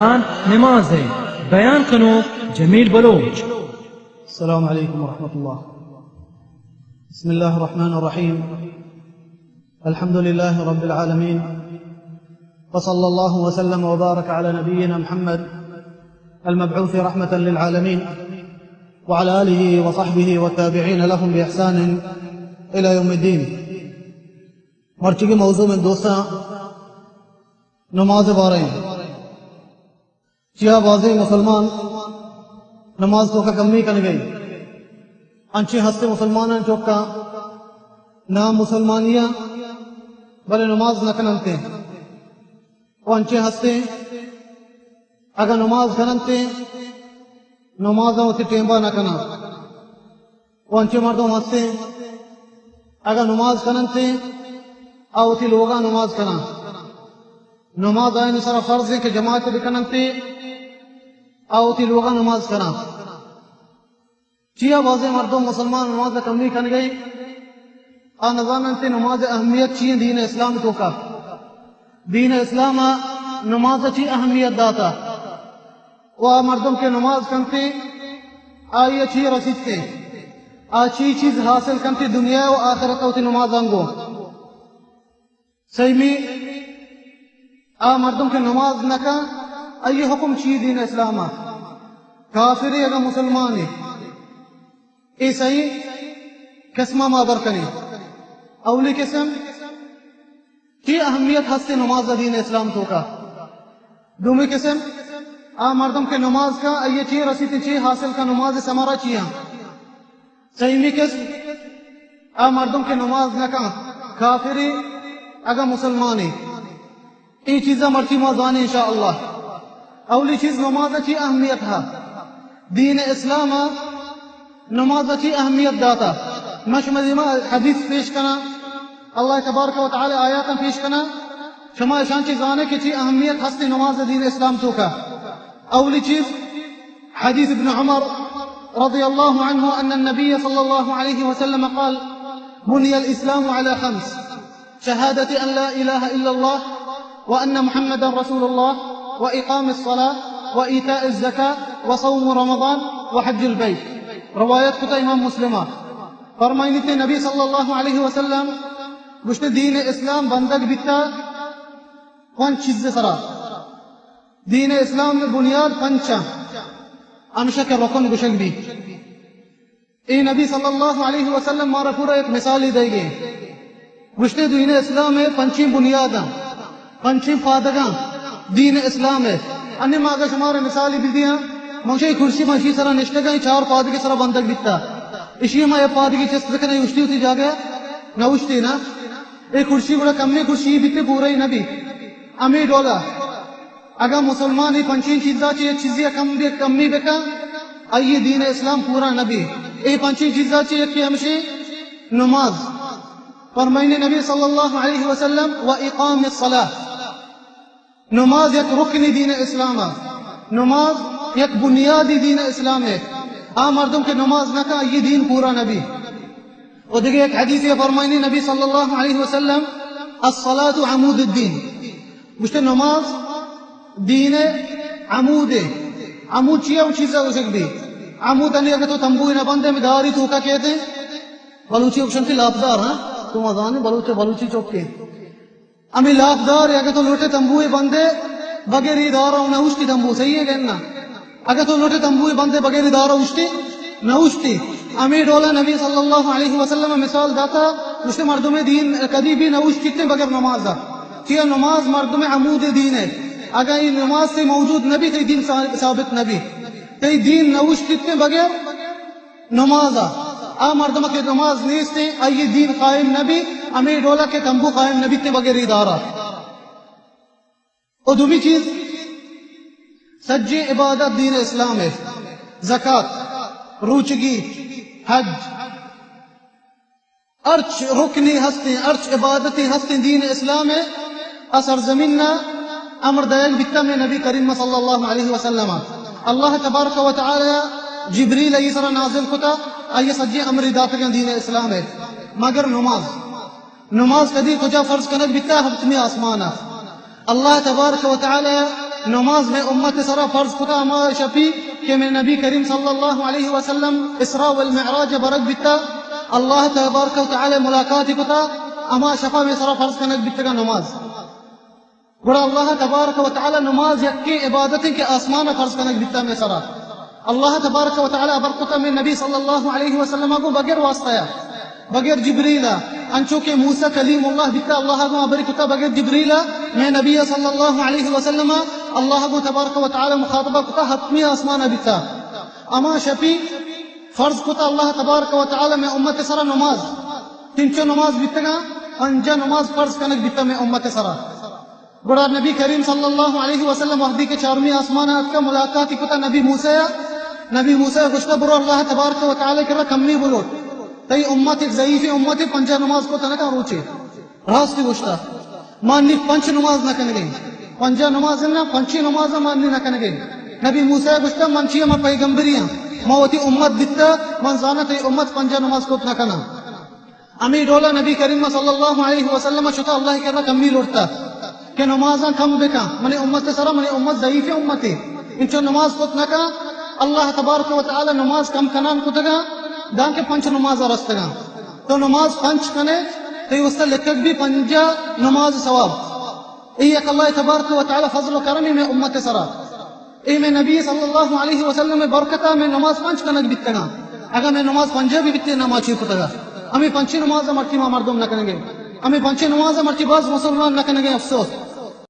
نماز ءِ بیان کنوک جمیل بلوچ۔ السلام علیکم ورحمۃ اللہ۔ بسم اللہ الرحمن الرحیم۔ الحمد للہ رب العالمین۔ وصلی اللہ وسلم وبارک علی نبینا محمد المبعوث رحمة للعالمین وعلی آلہ وصحبہ والتابعین لهم بإحسان الی یوم الدین۔ مرچیگیں موضوع من دوستاں نماز ءِ بارہ ایں۔ چیا بازیں مسلمان نماز توکا کمی کنگئی۔ انچیں ہستیں مسلماناں چوکا نام مسلمانیاں بلے نماز نہ کننتے۔ و انچیں ہستیں اگاں نماز کننتے، نمازاں وتی ٹیمبا نہ کناں۔ و انچیں مردم ہستیں اگاں نماز کننتے، آ وتی لوگا نماز کناں۔ نماز آیانی سرا فرض ایں کہ جماعت بکننتے، آ وتی لوگا نماز کناں۔ چیا بازیں مردم مسلمان نماز ءَ کمی کنگئی، آ نزاننتے نماز ءِ اہمیت چی ایں دین اسلام توکا۔ دین اسلام ءَ نماز ءَ چی اہمیت داتا۔ و آ مردم کہ نماز کنتے، آئی ءَ چی رسیتے، آ چی چیز حاصل کنتے دنیا و آخرت ءَ وتی نمازاں گوں۔ سیمی، آ مردم کہ نماز نہ کن، آئی حکم چی دین اسلام ءَ؟ کافرے اگاں مسلمانے؟ اے سئیں قسماں ما بر کنیں۔ اولی قسم، چی اہمیت ہستے نماز ءَ دین اسلام توکا؟ دومی قسم، آ مردم کہ نماز کن، آئی چی رسیت، چی حاصل کن، نماز ثمرہ چی ایں؟ سیمی قسم، آ مردم کہ نماز نہ کن، کافرے اگاں مسلمانے۔ اے چیزاں مرچی ما زانیں انشاءاللہ۔ اولی چیز نماز ءَ چی اہمیت ہا؟ دین اسلام ءَ نماز ءَ چی اہمیت داتا؟ ما شما دیما حدیث پیش کناں، اللہ تبارک و تعالی آیاتاں پیش کناں، شما اشاں چی زانے کہ چی اہمیت ہستی نماز دین اسلام توکا۔ اولی چیز، حدیث ابن عمر رضی اللہ عنہ ان النبی صلی اللہ علیہ وسلم قال: بني الإسلام على خمس، شهادة أن لا إله إلا الله وأن محمدا رسول الله وإقام الصلاة وإيتاء الزكاة وصوم رمضان وحج البيت۔ روایت کتا امام مسلم۔ فرمائنیتے نبی صلی اللہ علیہ وسلم گوشتے دین اسلام بندگ بیتا پنچ چیز سرا۔ دین اسلام بنیاد پنچ ایں، ہمیشہ کہ رکن گوشگ بی۔ اے نبی صلی اللہ علیہ وسلم مارا پورا ایک مثالی دئیگے۔ گوشتے دین اسلام ءِ پنچیں بنیاداں، پنچیں پادگاں دین اسلام ءِ۔ انی ما اگہ شمارا مثالی بدیاں، من شی کرسی من شی سرا نشتگاں، اے چار پادگے سرا بندگ بیتا۔ اشی ما اے پادگی چست بکنیں، اشتی وتی جاگہ نہ اشتی نا۔ اے کرسی گڑا کمیں کرسی بیتے، پورا ہی نہ بی۔ ہمے ڈولا اگاں مسلمان اے پنچیں چیزاں چہ یک چیزے کم بی، کمی بکن، آئی دین اسلام پورا نہ بی۔ اے پنچیں چیزاں چہ یکے ہمشی نماز۔ فرمائنے نبی صلی اللہ علیہ وسلم: و اقام الصلاة، نماز یک رکن دین اسلام ایں، نماز یک بنیادی دین اسلام ایں۔ آ مردم کہ نماز نہ کن، آئی دین پورا نہ بی۔ و دگہ یک حدیثے فرمائنی نبی صلی اللہ علیہ وسلم: الصلاة عمود الدين۔ گوشتے نماز دین عمود ایں۔ عمود چیا؟ او چیزا گوشگ بی۔ عمود انی اگہ تو تمبوے نہ بندے، ہمے داری توکا کیتے۔ بلوچی گوشن کہ لاپدار، ہاں؟ تو مزانے بلوچ، بلوچی چوکے۔ ہمے لاپدار اگہ تو لوٹے تمبوے بندے، بغیر اے دارا نہ اوشتی تمبو، صحیح ایں کہ نہ؟ اگہ تو لوٹے تمبوے بندے بغیر اے دارا اوشتی، نہ اوشتی۔ ہمے ڈولا نبی صلی اللہ علیہ وسلم مثال داتا، گوشتے مردمے دین کدی بی نہ اوشتیتے بغیر نمازا۔ چیا؟ نماز مردم عمود دین ایں۔ اگہ اے نماز تئی موجود نہ بی، تئی دین ثا-، ثابت نہ بی۔ تئی دین نہ اوشتیتے بغیر نمازا۔ آ مردم کہ نماز نیستیں، آئی دین قائم نہ بی، ہمے ڈولا کہ تمبو قائم نہ بیتے بغیر اے دارا۔ و دومی چیز، سجیں عبادت دین اسلام ایں، زکات، روچگی، حج، ہرچ رکنے ہستیں، ہرچ عبادتے ہستیں دین اسلام ایں، آ سرزمین نا امر دئیگ بیتا مئے نبی کریم صلی اللہ علیہ وسلم۔ اللہ تبارک و تعالی جبریل آئی سرا نازل کتا، آئی سجیں امر داتگاں دین اسلام ایں، مگر نماز۔ نماز کدی کجا فرض کنگ بیتا؟ ہپتمی آسمانا۔ اللہ تبارک و تعالی نماز مئے امت سرا فرض کتا ہما شپی کہ مئے نبی کریم صلی اللہ علیہ وسلم اسراء والمعراج برگ بیتا، اللہ تبارک و تعالی ملاقات کتا، ہما شپا مئے سرا فرض کنگ بیتگا نماز۔ گڑا اللہ تبارک و تعالی نماز یکیں عبادتے کہ آسمان فرض کنگ بیتا مئے سرا۔ اللہ تبارک و تعالی ابر کتا مئے نبی صلی اللہ علیہ وسلم گو بغیر واسطہ یا، بغیر جبریل ءَ، انچو کہ موسی کلیم اللہ بیتا، اللہ گوں ابر کتا بغیر جبریل ءَ، مئے نبی صلی اللہ علیہ وسلم ءَ اللہ گوں تبارک و تعالی مخاطبہ کتا، حتمی آسمان ءَ بیتا۔ ہما شپی فرض کتا اللہ تبارک و تعالی مئے امت سرا نماز، تنچو نماز بیتگاں، پنجاہ نماز فرض کنگ بیتا مئے امت سرا۔ گڑا نبی کریم صلی اللہ علیہ وسلم وہدی کہ چارمی آسمان ءَ اتکا ملاقات کتا نبی موسی ءَ، نبی موسی ءَ گوشتا، برو اللہ تبارک و تعالی کرا کمی بلوٹ، تئی امت یک ضعیف امت، پنجاہ نماز کت نہ کن روچے۔ راستی گوشتا، ما نی پنچ نماز نہ کنگیں، پنجاہ نماز نہ، پنچی نماز ما نی نہ کنگیں۔ نبی موسی ءَ گوشتا، من چیا، ما پیغمبری ہاں، ما وتی امت دیتا، من زانا تئی امت پنجاہ نماز کت نہ کنا۔ ہمے ڈولا نبی کریم صلی اللہ علیہ وسلم شتا اللہ کرا کمی لوٹتا کہ نمازاں کم بکن، منی امت سرا، منی امت ضعیف امتے، انچو نماز کت نہ کن۔ اللہ تبارک و تعالی نماز کم کنان کتگا، دانکہ پنچ نماز رستگا۔ تو نماز پنچ کنے، تئی واسطہ لکھگ بی پنجاہ نماز ثواب۔ اے یک اللہ تبارک و تعالی فضل و کرمے مئے امت سرا۔ اے مئے نبی صلی اللہ علیہ وسلم ءِ برکتا مئے نماز پنچ کنگ بیتگاں۔ اگاں مئے نماز پنجاہ بہ بیتیں، نہ ما چی کتگا۔ ہمے پنچیں نماز مرچی ما مردم نہ کنگیں۔ ہمے پنچیں نماز مرچی باز مسلمان نہ کنگیں، افسوس۔